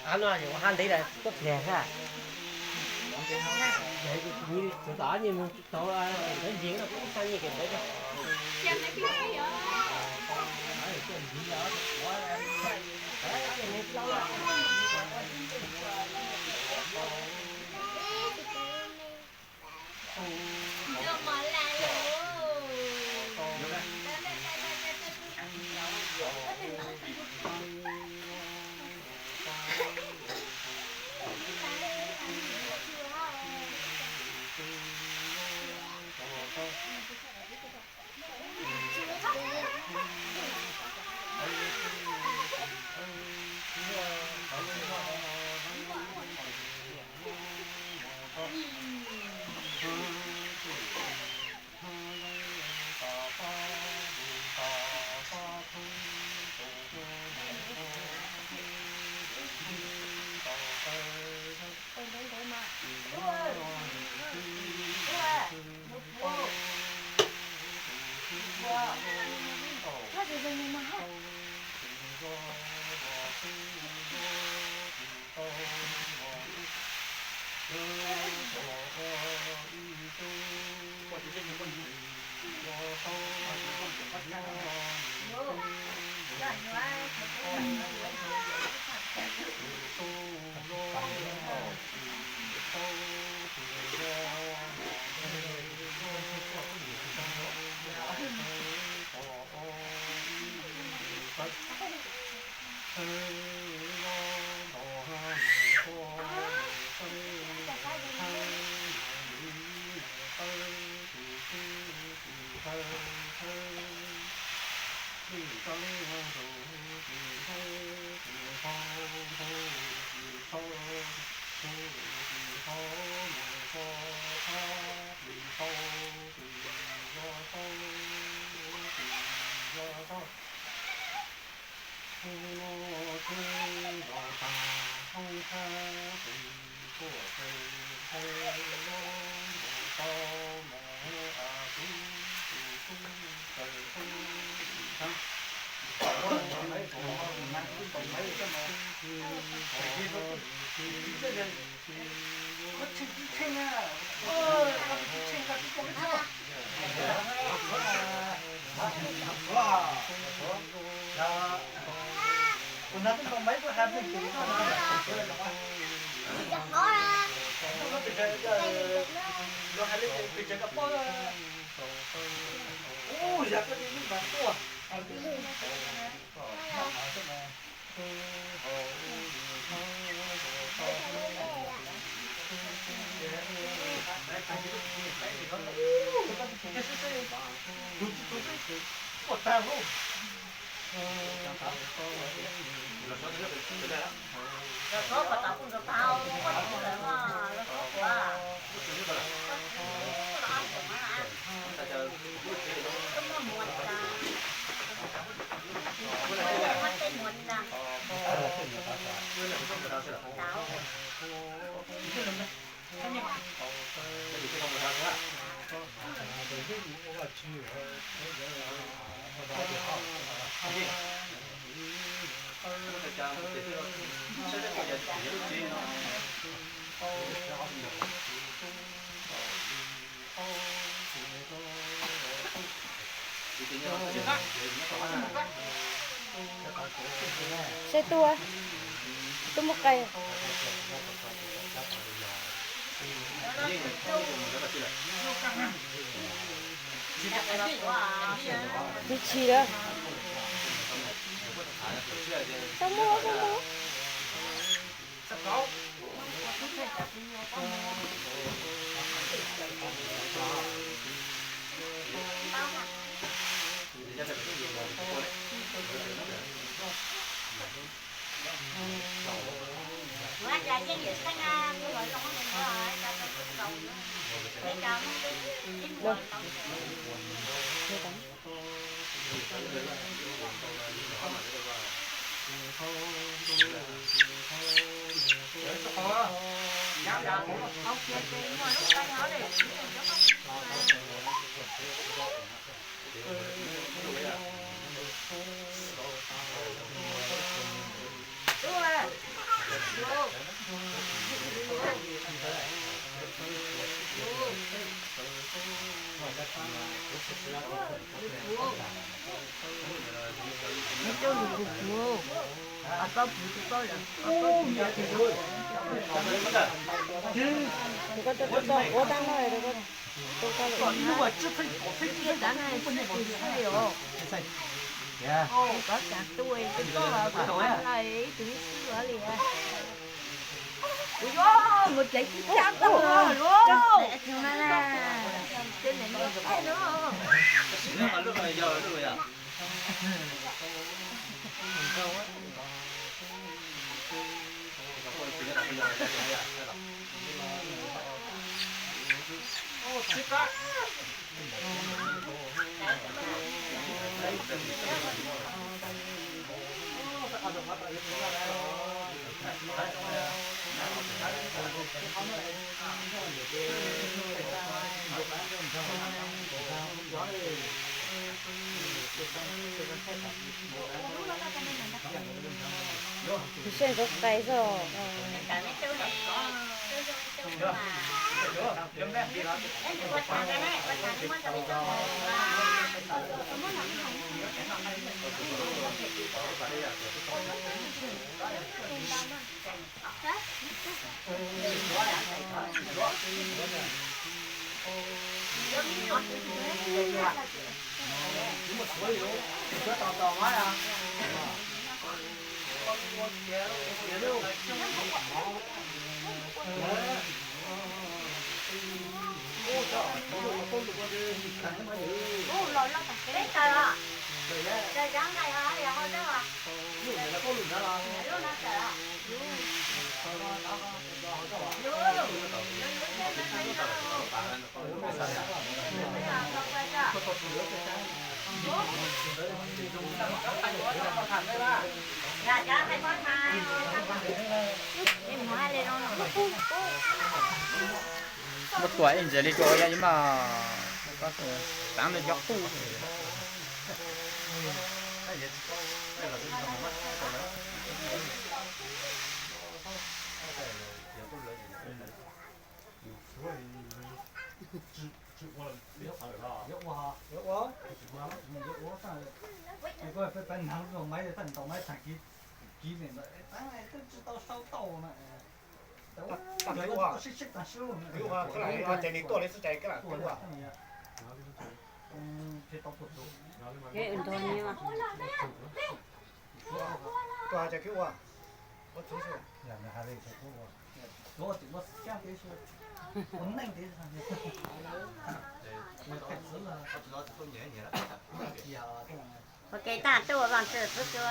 Av no ua hab ntev lawm tuaj pliag hab. Tov nyem mus tau ntawd ntsev no kuv xa nyem kev ntawd. Seb tub, tub muaj qe. Twb tsis lawm. Txhob muab, txhob muab. Koj ua tab no, ib tug ib xwb li os. Koj tsav tuaj ib tug ib xwb li. Kuv yuav mus tsev cib cab tau luaj. Tus siab ntxuav qais xwb. Muab tuam ib ntsis li rau yog ib mas, taav no cov qub. Ces nws tuaj li xwb ces koj lam kwv ua. Tuaj hais cov kwv ua. Ua ke tag tuaj ua vaj tse xwb xwb.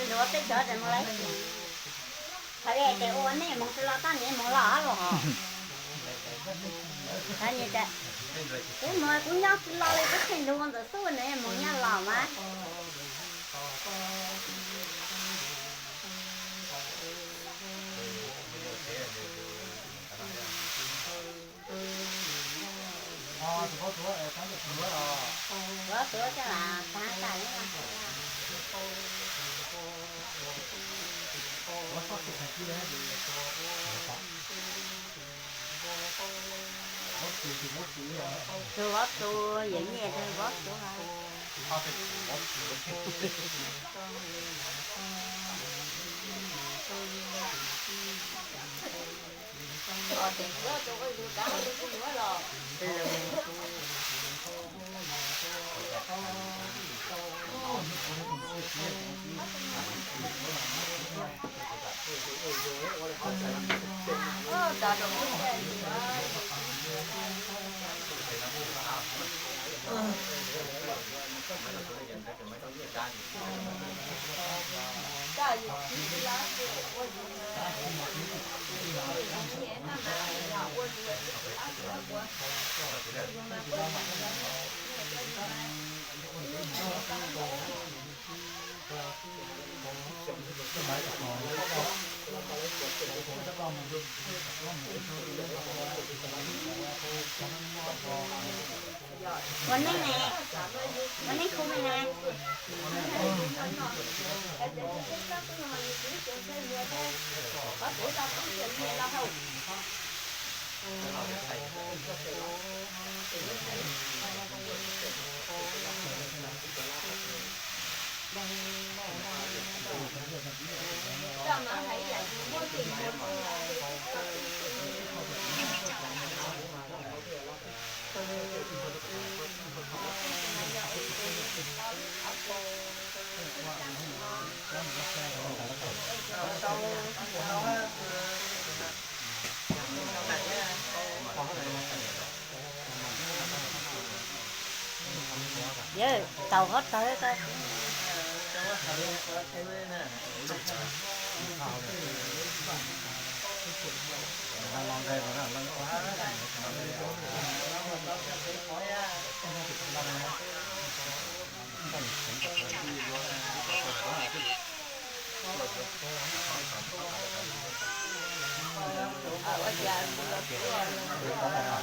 Luav peb cov mus lawm. Qhov li tias ua nej moog tsi los tag nej moog los los. Qhov li tias kuv moog kuv nyob tsi los li kuv tseem lug ua ntawm xub nws moog nyob los mas. Vov tuv coj los pab tas li no. Tus vov tuv yawm nyiaj, tus vov tuv. Ua neej ne, ua neej khu me ne. Yawg, tau hov tawg ko.